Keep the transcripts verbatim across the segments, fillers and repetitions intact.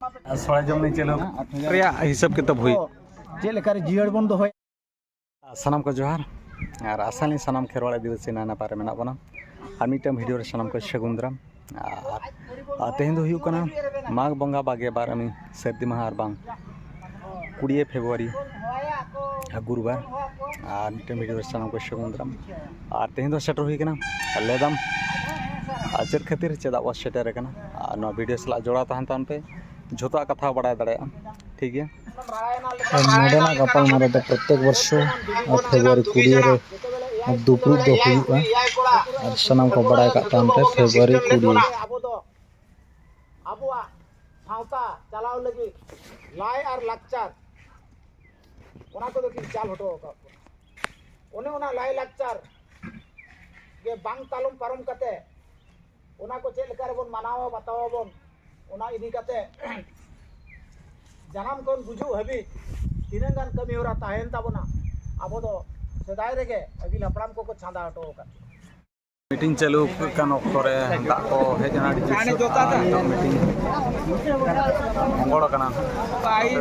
ᱥᱚᱲᱮ ᱡᱚᱢ ᱞᱤᱧ ᱪᱟᱹᱞᱩ ᱨᱮᱭᱟᱜ ᱦᱤᱥᱟᱹᱵ ᱠᱤᱛᱟᱹᱵ ᱦᱩᱭ᱾ ᱪᱮᱫ ᱞᱮᱠᱟᱨᱮ ᱡᱤᱭᱟᱹᱲ ᱵᱚᱱ ᱫᱚᱦᱚᱭᱟ? ᱥᱟᱱᱟᱢ ᱠᱚ ᱡᱚᱦᱟᱨ᱾ ᱟᱨ ᱟᱥᱟ ᱞᱤᱧ ᱥᱟᱱᱟᱢ ᱠᱷᱮᱨᱣᱟᱲ ᱟᱹᱫᱤᱵᱟᱹᱥᱤ ᱱᱟᱭ ᱱᱟᱯᱟᱭ ᱨᱮ ᱢᱮᱱᱟᱜ ᱵᱚᱱᱟ᱾ ᱟᱨ ᱢᱤᱫᱴᱟᱝ ᱵᱷᱤᱰᱤᱭᱳ ᱨᱮ ᱥᱟᱱᱟᱢ ᱠᱚ ᱥᱟᱹᱜᱩᱱ ᱫᱟᱨᱟᱢ᱾ ᱟᱨ, ᱟᱨ ᱛᱮᱦᱮᱧ ᱫᱚ ᱦᱩᱭᱩᱜ ᱠᱟᱱᱟ ᱢᱟᱜᱽ ᱵᱚᱸᱜᱟ ᱵᱟᱜᱮ ᱵᱟᱨ ᱟᱹᱱᱤᱡ ᱥᱟᱹᱨᱫᱤ ᱢᱟᱦᱟ ᱟᱨ ᱵᱟᱝ ᱠᱩᱲᱤᱭᱟᱹ ᱯᱷᱮᱵᱽᱨᱩᱣᱟᱨᱤ ᱟᱨ ᱜᱩᱨᱩᱵᱟᱨ᱾ ᱟᱨ ᱢᱤᱫᱴᱟᱝ ᱵᱷᱤᱰᱤᱭᱳ ᱨᱮ ᱥᱟᱱᱟᱢ ᱠᱚ ᱥᱟᱹᱜᱩᱱ ᱫᱟᱨᱟᱢ᱾ ᱟᱨ ᱛᱮᱦᱮᱧ ᱫᱚ ᱥᱮᱴᱮᱨ ᱦᱩᱭ ᱠᱟᱱᱟ ᱞᱮᱫᱟᱢ᱾ ᱟᱨ ᱪᱮᱫ ᱠᱷᱟᱹᱛᱤᱨ ᱪᱮᱫᱟᱜ ᱵᱚ ᱥᱮᱴᱮᱨ ᱟᱠᱟᱱᱟ? ᱟᱨ ᱱᱚᱣᱟ ᱵᱷᱤᱰᱤᱭᱳ ᱥᱟᱞᱟᱜ ᱡᱚᱲᱟᱣ ᱛᱟᱦᱮᱱ ᱛᱟᱵᱚᱱ ᱯᱮ᱾ ᱡᱷᱚᱛᱚᱣᱟᱜ ᱠᱟᱛᱷᱟ ᱵᱟᱲᱟᱭ ᱫᱟᱲᱮᱭᱟᱜᱼᱟ᱾ ᱴᱷᱤᱠ ᱜᱮᱭᱟ᱾ ᱟᱨ ᱱᱚᱰᱮᱱᱟᱜ ᱜᱟᱯᱟᱞᱢᱟᱨᱟᱣ ᱫᱚ ᱯᱨᱚᱛᱮᱠ ᱵᱚᱨᱥᱚ ᱯᱷᱮᱵᱽᱨᱩᱣᱟᱨᱤ ᱠᱩᱲᱤ ᱨᱮ ᱫᱩᱯᱲᱩᱵ ᱫᱚ ᱦᱩᱭᱩᱜᱼᱟ᱾ ᱟᱨ ᱥᱟᱱᱟᱢ ᱠᱚ ᱵᱟᱲᱟᱭ ᱠᱟᱜ ᱛᱟᱵᱚᱱ ᱯᱮ, ᱯᱷᱮᱵᱽᱨᱩᱣᱟᱨᱤ ᱠᱩᱲᱤ᱾ ᱟᱵᱚ ᱫᱚ ᱟᱵᱚᱣᱟᱜ ᱥᱟᱶᱛᱟ ᱪᱟᱞᱟᱣ ᱞᱟᱹᱜᱤᱫ ᱞᱟᱭ ᱟᱨ ᱞᱟᱠᱪᱟᱨ, ᱚᱱᱟ ᱠᱚᱫᱚ ᱠᱤᱱ ᱪᱟᱞ ᱦᱚᱴᱚ ᱟᱠᱟᱫ ᱵᱚᱱᱟ᱾ ᱚᱱᱮ ᱚᱱᱟ ᱞᱟᱭ ᱞᱟᱠᱪᱟᱨ ᱜᱮ ᱵᱟᱝ ᱛᱟᱞᱚᱢ ᱯᱟᱨᱚᱢ ᱠᱟᱛᱮ, ᱚᱱᱟ ᱠᱚ ᱪᱮᱫ ᱞᱮᱠᱟ ᱨᱮᱵᱚᱱ ᱢᱟᱱᱟᱣᱟ ᱵᱟᱛᱟᱣ ᱟᱵᱚᱱ, ᱚᱱᱟ ᱤᱫᱤ ᱠᱟᱛᱮ ᱡᱟᱱᱟᱢ ᱠᱷᱚᱱ ᱜᱩᱡᱩᱜ ᱦᱟᱹᱵᱤᱡ ᱛᱤᱱᱟᱹᱜ ᱜᱟᱱ ᱠᱟᱹᱢᱤ ᱦᱚᱨᱟ ᱛᱟᱦᱮᱸᱭᱮᱱ ᱛᱟᱵᱚᱱᱟ, ᱟᱵᱚ ᱫᱚ ᱥᱮᱫᱟᱭ ᱨᱮᱜᱮ ᱟᱹᱜᱤᱞ ᱦᱟᱯᱲᱟᱢ ᱠᱚᱠᱚ ᱪᱷᱟᱸᱫᱟ ᱦᱚᱴᱚ ᱟᱠᱟᱫ᱾ ᱢᱤᱴᱤᱝ ᱪᱟᱹᱞᱩ ᱟᱠᱟᱱ ᱚᱠᱛᱚ ᱨᱮ ᱫᱟᱜ ᱠᱚ ᱦᱮᱡ ᱮᱱᱟ ᱟᱹᱰᱤ ᱡᱳᱨ ᱥᱳᱨ᱾ ᱟᱨ ᱱᱤᱛᱚᱜ ᱢᱤᱴᱤᱝ ᱵᱚᱱᱫᱚᱲ ᱟᱠᱟᱱᱟ᱾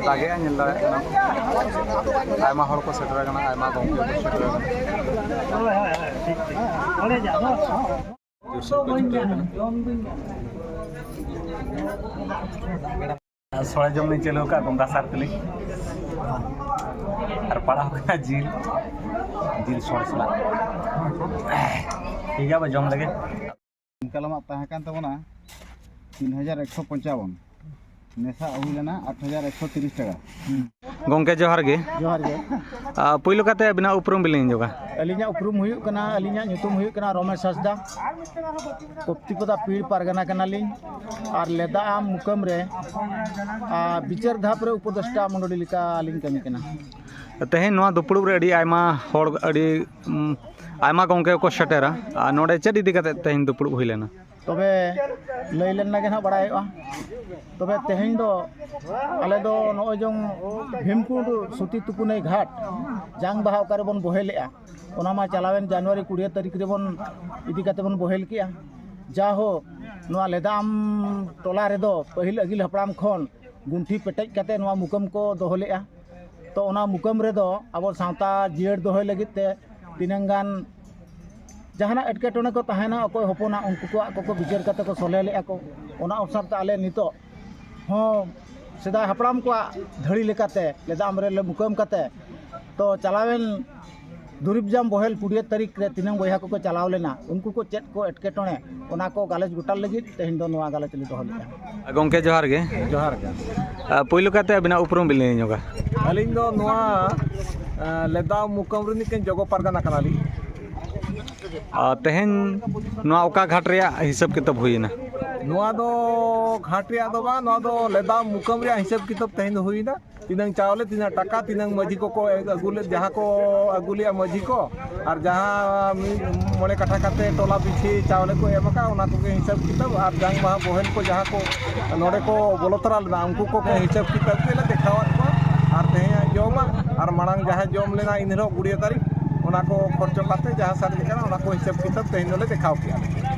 ᱫᱟᱜᱮᱜᱼᱟ, ᱧᱮᱞ ᱫᱟᱲᱮᱭᱟᱜ ᱠᱟᱱᱟ᱾ ᱟᱭᱢᱟ ᱦᱚᱲ ᱠᱚ ᱥᱮᱴᱮᱨ ᱟᱠᱟᱱᱟ, ᱟᱭᱢᱟ ᱜᱚᱢᱠᱮ ᱠᱚ ᱥᱮᱴᱮᱨ ᱟᱠᱟᱱᱟ᱾ ᱡᱳᱨ ᱥᱳᱨ ᱠᱚ ᱪᱷᱩᱴᱟᱹᱣ ᱟᱠᱟᱱᱟ᱾ ᱥᱚᱲᱮ ᱡᱚᱢ ᱞᱤᱧ ᱪᱟᱹᱞᱩ ᱟᱠᱟᱫ, ᱜᱚᱝᱜᱟ ᱥᱟᱨ ᱛᱮᱞᱤᱧ᱾ ᱟᱨ ᱯᱟᱲᱟᱣ ᱠᱟᱱᱟ ᱡᱤᱞ, ᱡᱤᱞ ᱥᱚᱲᱮ ᱥᱟᱞᱟᱜ᱾ ᱴᱷᱤᱠ ᱜᱮᱭᱟ, ᱵᱚ ᱡᱚᱢ ᱞᱮᱜᱮ᱾ ᱤᱱᱠᱟᱞᱟᱢᱟᱜ ᱛᱟᱦᱮᱸ ᱠᱟᱱ ᱛᱟᱵᱚᱱᱟ ᱛᱤᱱ ᱦᱟᱡᱟᱨ ᱮᱠᱥᱚ ᱯᱚᱧᱪᱟᱵᱚᱱ, ᱱᱮᱥᱟᱜ ᱦᱩᱭ ᱞᱮᱱᱟ ᱟᱴ ᱦᱟᱡᱟᱨ ᱮᱠᱥᱚ ᱛᱤᱨᱤᱥ ᱴᱟᱠᱟ᱾ ᱜᱚᱝᱠᱮ, ᱡᱚᱦᱟᱨ ᱜᱮ᱾ ᱡᱚᱦᱟᱨ ᱜᱮ᱾ ᱟᱨ ᱯᱩᱭᱞᱩ ᱠᱟᱛᱮ ᱟᱹᱵᱤᱱᱟᱜ ᱩᱯᱨᱩᱢ ᱵᱤᱱ ᱞᱟᱹᱭ ᱧᱚᱜᱟ᱾ ᱟᱹᱞᱤᱧᱟᱜ ᱩᱯᱨᱩᱢ ᱦᱩᱭᱩᱜ ᱠᱟᱱᱟ, ᱟᱹᱞᱤᱧᱟᱜ ᱧᱩᱛᱩᱢ ᱦᱩᱭᱩᱜ ᱠᱟᱱᱟ ᱨᱚᱢᱮᱥ ᱦᱟᱸᱥᱫᱟ᱾ ᱠᱚᱯᱛᱤᱯᱚᱫᱟ ᱯᱤᱲ ᱯᱟᱨᱜᱟᱱᱟ ᱠᱟᱱᱟᱞᱤᱧ᱾ ᱟᱨ ᱞᱮᱫᱟ ᱟᱢ ᱢᱩᱠᱟᱹᱢ ᱨᱮ, ᱟᱨ ᱵᱤᱪᱟᱹᱨ ᱫᱷᱟᱯ ᱨᱮ ᱩᱯᱚᱫᱮᱥᱴᱟ ᱢᱚᱱᱰᱚᱞᱤ ᱞᱮᱠᱟ ᱞᱤᱧ ᱠᱟᱹᱢᱤ ᱠᱟᱱᱟ᱾ ᱛᱮᱦᱮᱧ ᱱᱚᱣᱟ ᱫᱩᱯᱲᱩᱵ ᱨᱮ ᱟᱹᱰᱤ ᱟᱭᱢᱟ ᱦᱚᱲ, ᱟᱹᱰᱤ, ᱩᱢ, ᱟᱭᱢᱟ ᱜᱚᱢᱠᱮ ᱠᱚ ᱥᱮᱴᱮᱨᱟ᱾ ᱟᱨ ᱱᱚᱰᱮ ᱪᱮᱫ ᱤᱫᱤ ᱠᱟᱛᱮ ᱛᱮᱦᱮᱧ ᱫᱩᱯᱲᱩᱵ ᱦᱩᱭ ᱞᱮᱱᱟ? ᱛᱚᱵᱮ ᱞᱟᱹᱭ ᱞᱮᱱ ᱜᱮ ᱱᱟᱦᱟᱜ ᱵᱟᱲᱟᱭᱚᱜᱼᱟ᱾ ᱛᱚᱵᱮ ᱛᱮᱦᱮᱧ ᱫᱚ ᱟᱞᱮ ᱫᱚ ᱱᱚᱜᱼᱚᱭ ᱡᱚᱝ ᱵᱷᱤᱢᱠᱩᱸᱰ ᱥᱩᱛᱤ ᱛᱩᱯᱩᱱᱟᱹᱭ ᱜᱷᱟᱴ ᱡᱟᱝ ᱵᱟᱦᱟ ᱚᱠᱟ ᱨᱮᱵᱚᱱ ᱵᱚᱦᱮᱞᱮᱜᱼᱟ, ᱚᱱᱟ ᱢᱟ ᱪᱟᱞᱟᱣᱮᱱ ᱡᱟᱱᱩᱣᱟᱨᱤ ᱠᱩᱲᱤ ᱛᱟᱹᱨᱤᱠᱷ ᱨᱮᱵᱚᱱ ᱤᱫᱤ ᱠᱟᱛᱮ ᱵᱚᱱ ᱵᱚᱦᱮᱞ ᱠᱮᱜᱼᱟ᱾ ᱡᱟᱦᱳ, ᱱᱚᱣᱟ ᱞᱮᱫᱟᱢ ᱴᱚᱞᱟ ᱨᱮᱫᱚ ᱯᱟᱹᱦᱤᱞ ᱟᱹᱜᱤᱞ ᱦᱟᱯᱲᱟᱢ ᱠᱷᱚᱱ ᱜᱩᱱᱴᱷᱤ ᱯᱮᱴᱮᱡ ᱠᱟᱛᱮ ᱱᱚᱣᱟ ᱢᱩᱠᱟᱹᱢ ᱠᱚ ᱫᱚᱦᱚ ᱞᱮᱫᱼᱟ᱾ ᱛᱚ, ᱚᱱᱟ ᱢᱩᱠᱟᱹᱢ ᱨᱮᱫᱚ ᱟᱵᱚ ᱥᱟᱶᱛᱟ ᱡᱤᱭᱟᱹᱲ ᱫᱚᱦᱚᱭ ᱞᱟᱹᱜᱤᱫ ᱛᱮ ᱛᱤᱱᱟᱹᱝ ᱜᱟᱱ ᱡᱟᱦᱟᱱᱟᱜ ᱮᱴᱠᱮᱴᱚᱬᱮ ᱠᱚ ᱛᱟᱦᱮᱱᱟ, ᱚᱠᱚᱭ ᱦᱚᱯᱚᱱᱟᱜ, ᱩᱱᱠᱩ ᱠᱚᱣᱟᱜ ᱠᱚᱠᱚ ᱵᱤᱪᱟᱹᱨ ᱠᱟᱛᱮ ᱠᱚ ᱥᱚᱞᱦᱮ ᱞᱮᱫᱼᱟ ᱠᱚ᱾ ᱚᱱᱟ ᱚᱵᱥᱟᱨ ᱛᱮ ᱟᱞᱮ ᱱᱤᱛᱚᱜ ᱦᱚᱸ ᱥᱮᱫᱟᱭ ᱦᱟᱯᱲᱟᱢ ᱠᱚᱣᱟᱜ ᱫᱷᱟᱹᱲᱤ ᱞᱮᱠᱟᱛᱮ ᱞᱮᱫᱟᱢ ᱨᱮᱞᱮ ᱢᱩᱠᱟᱹᱢ ᱠᱟᱛᱮ, ᱛᱚ, ᱪᱟᱞᱟᱣᱮᱱ ᱫᱩᱨᱤᱵᱽ ᱡᱟᱢ ᱵᱚᱦᱮᱞ ᱠᱩᱲᱤᱭᱟᱹ ᱛᱟᱹᱨᱤᱠᱷ ᱨᱮ ᱛᱤᱱᱟᱹᱝ ᱵᱚᱭᱦᱟ ᱠᱚᱠᱚ ᱪᱟᱞᱟᱣ ᱞᱮᱱᱟ, ᱩᱱᱠᱩ ᱠᱚ ᱪᱮᱫ ᱠᱚ ᱮᱴᱠᱮᱴᱚᱬᱮ, ᱚᱱᱟ ᱠᱚ ᱜᱟᱞᱚᱪ ᱜᱚᱴᱟ ᱞᱟᱹᱜᱤᱫ ᱛᱮᱦᱮᱧ ᱫᱚ ᱱᱚᱣᱟ ᱜᱟᱞᱚᱪ ᱞᱮ ᱫᱚᱦᱚ ᱞᱮᱫᱼᱟ᱾ ᱜᱚᱢᱠᱮ, ᱡᱚᱦᱟᱨ ᱜᱮ᱾ ᱡᱚᱦᱟᱨ ᱜᱮ᱾ ᱟᱨ ᱯᱳᱭᱞᱳ ᱠᱟᱛᱮ ᱟᱹᱵᱤᱱᱟᱜ ᱩᱯᱨᱩᱢ ᱵᱤᱱ ᱞᱟᱹᱭ ᱧᱚᱜᱟ᱾ ᱟᱹᱞᱤᱧ ᱫᱚ ᱱᱚᱣᱟ, ᱟᱸ, ᱞᱮᱫᱟᱢ ᱢᱩᱠᱟᱹᱢ ᱨᱤᱱᱤᱡ ᱡᱚᱜᱚ ᱯᱟᱨᱜᱟᱱᱟ ᱠᱟᱱᱟᱞᱤᱧ᱾ ᱟᱨ ᱛᱮᱦᱮᱧ ᱱᱚᱣᱟ ᱚᱠᱟ ᱜᱷᱟᱴ ᱨᱮᱭᱟᱜ ᱦᱤᱥᱟᱹᱵ ᱠᱤᱛᱟᱹᱵ ᱦᱩᱭᱮᱱᱟ? ᱱᱚᱣᱟ ᱫᱚ ᱜᱷᱟᱴ ᱨᱮᱭᱟᱜ ᱫᱚ ᱵᱟᱝ, ᱱᱚᱣᱟ ᱫᱚ ᱞᱮᱫᱟᱢ ᱢᱩᱠᱟᱹᱢ ᱨᱮᱭᱟᱜ ᱦᱤᱥᱟᱹᱵ ᱠᱤᱛᱟᱹᱵ ᱛᱮᱦᱮᱧ ᱫᱚ ᱦᱩᱭᱮᱱᱟ᱾ ᱛᱤᱱᱟᱹᱝ ᱪᱟᱣᱞᱮ, ᱛᱤᱱᱟᱹᱝ ᱴᱟᱠᱟ, ᱛᱤᱱᱟᱹᱝ ᱢᱟᱹᱡᱷᱤ ᱠᱚᱠᱚ ᱟᱹᱜᱩ ᱞᱮᱫ, ᱡᱟᱦᱟᱸ ᱠᱚ ᱟᱹᱜᱩ ᱞᱮᱫᱼᱟ ᱢᱟᱹᱡᱷᱤ ᱠᱚ, ᱟᱨ ᱡᱟᱦᱟᱸ ᱢᱤᱫ ᱢᱚᱬᱮ ᱠᱟᱴᱷᱟ ᱠᱟᱛᱮ ᱴᱚᱞᱟ ᱯᱤᱪᱷᱤ ᱪᱟᱣᱞᱮ ᱠᱚ ᱮᱢ ᱟᱠᱟᱫ, ᱚᱱᱟ ᱠᱚᱜᱮ ᱦᱤᱥᱟᱹᱵ ᱠᱤᱛᱟᱹᱵ, ᱟᱨ ᱡᱟᱝ ᱵᱟᱦᱟ ᱵᱚᱦᱮᱞ ᱠᱚ ᱡᱟᱦᱟᱸ ᱠᱚ ᱱᱚᱰᱮ ᱠᱚ ᱵᱚᱞᱚ ᱛᱚᱨᱟ ᱞᱮᱱᱟ, ᱩᱱᱠᱩ ᱠᱚᱜᱮ ᱦᱤᱥᱟᱹᱵ ᱠᱤᱛᱟᱹᱵ ᱜᱮᱞᱮ ᱫᱮᱠᱷᱟᱣᱟᱫ ᱠᱚᱣᱟ᱾ ᱟᱨ ᱛᱮᱦᱮᱧᱟᱜ ᱡᱚᱢᱟᱜ ᱟᱨ ᱢᱟᱲᱟᱝ ᱡᱟᱦᱟᱸ ᱡᱚᱢ ᱞᱮᱱᱟ ᱮᱱ ᱦᱤᱞᱳᱜ ᱠᱩᱲᱤᱭᱟᱹ ᱛᱟᱹᱨᱤᱠᱷ, ᱚᱱᱟ ᱠᱚ ᱠᱷᱚᱨᱪᱚ ᱠᱟᱛᱮ ᱡᱟᱦᱟᱸ ᱥᱟᱨᱮᱡ ᱟᱠᱟᱱᱟ, ᱚᱱᱟ ᱠᱚ ᱦᱤᱥᱟᱹᱵ ᱠᱤᱛᱟᱹᱵ ᱛᱮᱦᱮᱧ ᱫᱚᱞᱮ ᱫᱮᱠᱷᱟᱣ ᱠᱮᱜᱼᱟ᱾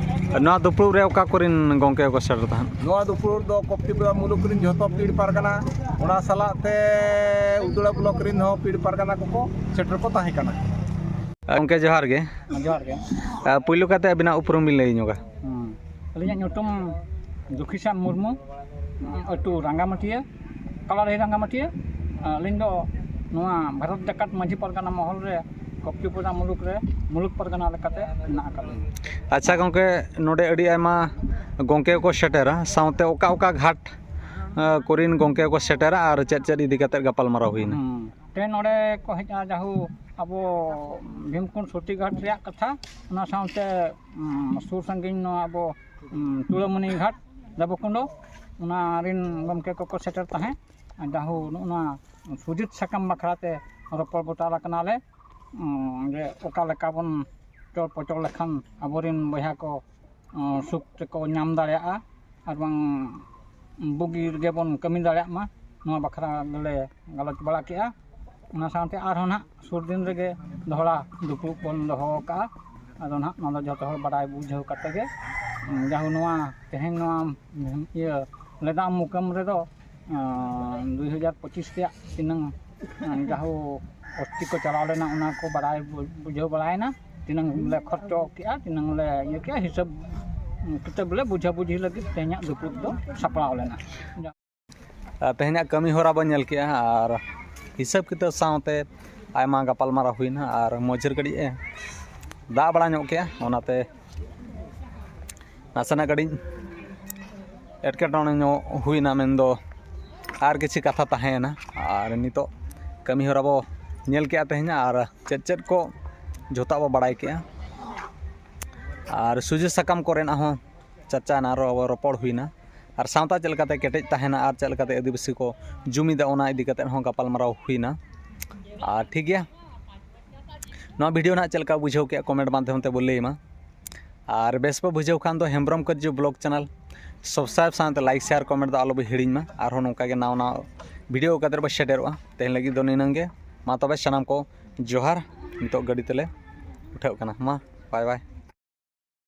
ᱱᱚᱣᱟ ᱫᱩᱯᱲᱩᱵ ᱨᱮ ᱚᱠᱟ ᱠᱚᱨᱮᱱ ᱜᱚᱢᱠᱮ ᱠᱚ ᱥᱮᱴᱮᱨ ᱛᱟᱦᱮᱸᱫ? ᱱᱚᱣᱟ ᱫᱩᱯᱲᱩᱵ ᱫᱚ ᱠᱚᱯᱴᱤᱯᱩᱨᱟ ᱢᱩᱞᱩᱠ ᱨᱮᱱ ᱡᱷᱚᱛᱚ ᱯᱤᱲ ᱯᱟᱨᱜᱟᱱᱟ, ᱚᱱᱟ ᱥᱟᱞᱟᱜ ᱛᱮ ᱩᱫᱽᱲᱟ ᱵᱞᱚᱠ ᱨᱮᱱ ᱦᱚᱸ ᱯᱤᱲ ᱯᱟᱨᱜᱟᱱᱟ ᱠᱚᱠᱚ ᱥᱮᱴᱮᱨ ᱠᱚ ᱛᱟᱦᱮᱸ ᱠᱟᱱᱟ᱾ ᱜᱚᱢᱠᱮ, ᱡᱚᱦᱟᱨ ᱜᱮ᱾ ᱡᱚᱦᱟᱨ ᱜᱮ᱾ ᱟᱨ ᱯᱩᱭᱞᱩ ᱠᱟᱛᱮ ᱟᱹᱵᱤᱱᱟᱜ ᱩᱯᱨᱩᱢ ᱵᱤᱱ ᱞᱟᱹᱭ ᱧᱚᱜᱟ᱾ ᱦᱩᱸ᱾ ᱟᱹᱞᱤᱧᱟᱜ ᱧᱩᱛᱩᱢ ᱫᱩᱠᱷᱤᱪᱟᱸᱫ ᱢᱩᱨᱢᱩ, ᱟᱹᱛᱩ ᱨᱟᱸᱜᱟᱢᱟᱹᱴᱤᱭᱟᱹ, ᱠᱟᱞᱟᱰᱟᱹᱦᱤ ᱨᱟᱸᱜᱟᱢᱟᱹᱴᱤᱭᱟᱹ᱾ ᱟᱹᱞᱤᱧ ᱫᱚ ᱱᱚᱣᱟ ᱵᱷᱟᱨᱚᱛ ᱡᱟᱠᱟᱛ ᱢᱟᱹᱡᱷᱤ ᱯᱟᱨᱜᱟᱱᱟ ᱢᱚᱦᱚᱞ ᱨᱮ ᱠᱚᱯᱴᱤᱯᱩᱨᱟ ᱢᱩᱞᱩᱠ ᱨᱮ ᱢᱩᱞᱩᱠ ᱯᱟᱨᱜᱟᱱᱟ ᱞᱮᱠᱟᱛᱮ ᱢᱮᱱᱟᱜ ᱟᱠᱟᱫ ᱞᱤᱧᱟ᱾ ᱟᱪᱪᱷᱟ ᱜᱚᱢᱠᱮ, ᱱᱚᱰᱮ ᱟᱹᱰᱤ ᱟᱭᱢᱟ ᱜᱚᱢᱠᱮ ᱠᱚ ᱥᱮᱴᱮᱨᱟ, ᱥᱟᱶᱛᱮ ᱚᱠᱟ ᱚᱠᱟ ᱜᱷᱟᱴ, ᱟᱸ, ᱠᱚᱨᱮᱱ ᱜᱚᱢᱠᱮ ᱠᱚ ᱥᱮᱴᱮᱨᱟ ᱟᱨ ᱪᱮᱫ ᱪᱮᱫ ᱤᱫᱤ ᱠᱟᱛᱮ ᱜᱟᱯᱟᱞᱢᱟᱨᱟᱣ ᱦᱩᱭᱱᱟ? ᱦᱩᱸ᱾ ᱛᱮ ᱱᱚᱰᱮ ᱠᱚ ᱦᱮᱡ ᱮᱱᱟ ᱡᱟᱦᱳ ᱟᱵᱚ ᱵᱷᱤᱢᱠᱩᱸᱰ ᱥᱚᱛᱤ ᱜᱷᱟᱴ ᱨᱮᱭᱟᱜ ᱠᱟᱛᱷᱟ, ᱚᱱᱟ ᱥᱟᱶᱛᱮ, ᱩᱸ, ᱥᱩᱨ ᱥᱟᱺᱜᱤᱧ ᱱᱚᱣᱟ ᱟᱵᱚ, ᱩᱸ, ᱪᱩᱲᱟᱹᱢᱩᱱᱤ ᱜᱷᱟᱴ, ᱫᱮᱵᱚᱠᱩᱸᱰᱚ, ᱚᱱᱟ ᱨᱤᱱ ᱜᱚᱢᱠᱮ ᱠᱚᱠᱚ ᱥᱮᱴᱮᱨ ᱛᱟᱦᱮᱸᱫ᱾ ᱟᱨ ᱡᱟᱦᱳ ᱱᱚᱜᱼᱚ ᱱᱚᱣᱟ ᱥᱩᱡᱤᱛ ᱥᱟᱠᱟᱢ ᱵᱟᱠᱷᱨᱟ ᱛᱮ ᱨᱚᱯᱚᱲ ᱜᱚᱴᱟ ᱟᱠᱟᱱᱟᱞᱮ, ᱩᱸ, ᱡᱮ ᱚᱠᱟ ᱞᱮᱠᱟ ᱵᱚᱱ ᱪᱚᱲ ᱯᱚᱪᱚᱲ ᱞᱮᱠᱷᱟᱱ ᱟᱵᱚᱨᱮᱱ ᱵᱚᱭᱦᱟ ᱠᱚ ᱥᱩᱠ ᱛᱮᱠᱚ ᱧᱟᱢ ᱫᱟᱲᱮᱭᱟᱜᱼᱟ ᱟᱨ ᱵᱟᱝ ᱵᱩᱜᱤ ᱨᱮᱜᱮ ᱵᱚᱱ ᱠᱟᱹᱢᱤ ᱫᱟᱲᱮᱭᱟᱜ ᱢᱟ, ᱱᱚᱣᱟ ᱵᱟᱠᱷᱨᱟ ᱜᱮᱞᱮ ᱜᱟᱞᱚᱪ ᱵᱟᱲᱟ ᱠᱮᱜᱼᱟ᱾ ᱚᱱᱟ ᱥᱟᱶᱛᱮ ᱟᱨᱦᱚᱸ ᱱᱟᱦᱟᱜ ᱥᱩᱨ ᱫᱤᱱ ᱨᱮᱜᱮ ᱫᱚᱦᱲᱟ ᱫᱩᱯᱲᱩᱵ ᱵᱚᱱ ᱫᱚᱦᱚ ᱟᱠᱟᱜᱼᱟ᱾ ᱟᱫᱚ ᱱᱟᱦᱟᱜ ᱱᱚᱣᱟ ᱫᱚ ᱡᱚᱛᱚ ᱦᱚᱲ ᱵᱟᱰᱟᱭ ᱵᱩᱡᱷᱟᱹᱣ ᱠᱟᱛᱮ ᱜᱮ ᱡᱟᱦᱳ, ᱱᱚᱣᱟ ᱛᱮᱦᱮᱧ ᱱᱚᱣᱟ ᱤᱭᱟᱹ ᱞᱮᱫᱟᱜ ᱢᱩᱠᱟᱹᱢ ᱨᱮᱫᱚ ᱫᱩᱭ ᱦᱟᱡᱟᱨ ᱯᱚᱸᱪᱤᱥ ᱨᱮᱭᱟᱜ ᱛᱤᱱᱟᱹᱝ ᱡᱟᱦᱳ ᱚᱥᱛᱤ ᱠᱚ ᱪᱟᱞᱟᱣ ᱞᱮᱱᱟ, ᱚᱱᱟ ᱠᱚ ᱵᱟᱲᱟᱭ ᱵᱩ- ᱵᱩᱡᱷᱟᱹᱣ ᱵᱟᱲᱟᱭᱮᱱᱟ᱾ ᱛᱤᱱᱟᱹᱝ ᱞᱮ ᱠᱷᱚᱨᱪᱚ ᱠᱮᱜᱼᱟ, ᱛᱤᱱᱟᱹᱝ ᱞᱮ ᱤᱭᱟᱹ ᱠᱮᱜᱼᱟ, ᱦᱤᱥᱟᱹᱵ ᱠᱤᱛᱟᱹᱵ ᱞᱮ ᱵᱩᱡᱷᱟᱹ ᱵᱩᱡᱷᱤ ᱞᱟᱹᱜᱤᱫ ᱛᱮᱦᱮᱧᱟᱜ ᱫᱩᱯᱲᱩᱵ ᱫᱚ ᱥᱟᱯᱲᱟᱣ ᱞᱮᱱᱟ᱾ ᱟᱨ ᱛᱮᱦᱮᱧᱟᱜ ᱠᱟᱹᱢᱤ ᱦᱚᱨᱟ ᱵᱚᱱ ᱧᱮᱞ ᱠᱮᱜᱼᱟ ᱟᱨ ᱦᱤᱥᱟᱹᱵ ᱠᱤᱛᱟᱹᱵ ᱥᱟᱶᱛᱮ ᱟᱭᱢᱟ ᱜᱟᱯᱟᱞᱢᱟᱨᱟᱣ ᱦᱩᱭᱱᱟ᱾ ᱟᱨ ᱢᱟᱹᱡᱷᱤᱨ ᱠᱟᱹᱴᱤᱡ ᱮ ᱫᱟᱜ ᱵᱟᱲᱟ ᱧᱚᱜ ᱠᱮᱜᱼᱟ, ᱚᱱᱟᱛᱮ ᱱᱟᱥᱮᱱᱟᱜ ᱠᱟᱹᱴᱤᱡ ᱮᱴᱠᱮᱴᱚᱬᱮ ᱧᱚᱜ ᱦᱩᱭᱱᱟ, ᱢᱮᱱᱫᱚ ᱟᱨ ᱠᱤᱪᱷᱩ ᱠᱟᱛᱷᱟ ᱛᱟᱦᱮᱸᱭᱮᱱᱟ᱾ ᱟᱨ ᱱᱤᱛᱚᱜ ᱠᱟᱹᱢᱤ ᱦᱚᱨᱟ ᱵᱚ ᱧᱮᱞ ᱠᱮᱜᱼᱟ ᱛᱮᱦᱮᱧ, ᱟᱨ ᱪᱮᱫ ᱪᱮᱫ ᱠᱚ ᱡᱷᱚᱛᱚ ᱵᱚ ᱵᱟᱲᱟᱭ ᱠᱮᱜᱼᱟ᱾ ᱟᱨ ᱥᱚᱡᱷᱮ ᱥᱟᱠᱟᱢ ᱠᱚᱨᱮᱱᱟᱜ ᱦᱚᱸ ᱪᱟᱨᱪᱟᱭᱮᱱᱟ, ᱟᱨᱚ ᱨᱚᱯᱚᱲ ᱦᱩᱭᱱᱟ᱾ ᱟᱨ ᱥᱟᱶᱛᱟ ᱪᱮᱫ ᱞᱮᱠᱟᱛᱮ ᱠᱮᱴᱮᱡ ᱛᱟᱦᱮᱱᱟ ᱟᱨ ᱪᱮᱫ ᱞᱮᱠᱟᱛᱮ ᱟᱹᱫᱤᱵᱟᱹᱥᱤ ᱠᱚ ᱡᱩᱢᱤᱫᱟ, ᱚᱱᱟ ᱤᱫᱤ ᱠᱟᱛᱮᱫ ᱦᱚᱸ ᱜᱟᱯᱟᱞᱢᱟᱨᱟᱣ ᱦᱩᱭᱱᱟ᱾ ᱟᱨ ᱴᱷᱤᱠ ᱜᱮᱭᱟ, ᱱᱚᱣᱟ ᱵᱷᱤᱰᱤᱭᱳ ᱱᱟᱦᱟᱜ ᱪᱮᱫ ᱞᱮᱠᱟ ᱵᱩᱡᱷᱟᱹᱣ ᱠᱮᱜᱼᱟ, ᱠᱚᱢᱮᱱᱴ ᱢᱟᱫᱽᱫᱷᱚᱢ ᱛᱮ ᱵᱚ ᱞᱟᱹᱭ ᱢᱟ᱾ ᱟᱨ ᱵᱮᱥ ᱯᱮ ᱵᱩᱡᱷᱟᱹᱣ ᱠᱷᱟᱱ ᱫᱚ ᱦᱮᱢᱵᱨᱚᱢ ᱠᱟᱹᱡᱩ ᱵᱞᱚᱜ ᱪᱮᱱᱮᱞ ᱥᱟᱵᱥᱠᱨᱟᱭᱤᱵᱽ ᱥᱟᱶᱛᱮ ᱞᱟᱭᱤᱠ, ᱥᱮᱭᱟᱨ, ᱠᱚᱢᱮᱱᱴ ᱫᱚ ᱟᱞᱚ ᱵᱚ ᱦᱤᱲᱤᱧ ᱢᱟ᱾ ᱟᱨᱦᱚᱸ ᱱᱚᱝᱠᱟ ᱜᱮ ᱱᱟᱣᱟ ᱱᱟᱣᱟ ᱵᱷᱤᱰᱤᱭᱳ ᱠᱟᱛᱮᱫ ᱵᱚ ᱥᱮᱴᱮᱨᱚᱜᱼᱟ᱾ ᱛᱮᱦᱮᱧ ᱞᱟᱹᱜᱤᱫ ᱫᱚ ᱱᱤᱱᱟᱹᱝ ᱜᱮ᱾ ᱢᱟ ᱛᱚᱵᱮ ᱥᱟᱱᱟᱢ ᱠᱚ ᱡᱚᱦᱟᱨ᱾ ᱱᱤᱛᱚᱜ ᱜᱟᱹᱰᱤ ᱛᱮᱞᱮ ᱩᱴᱷᱟᱹᱜ ᱠᱟᱱᱟ᱾ ᱢᱟ ᱵᱟᱭ ᱵᱟᱭ᱾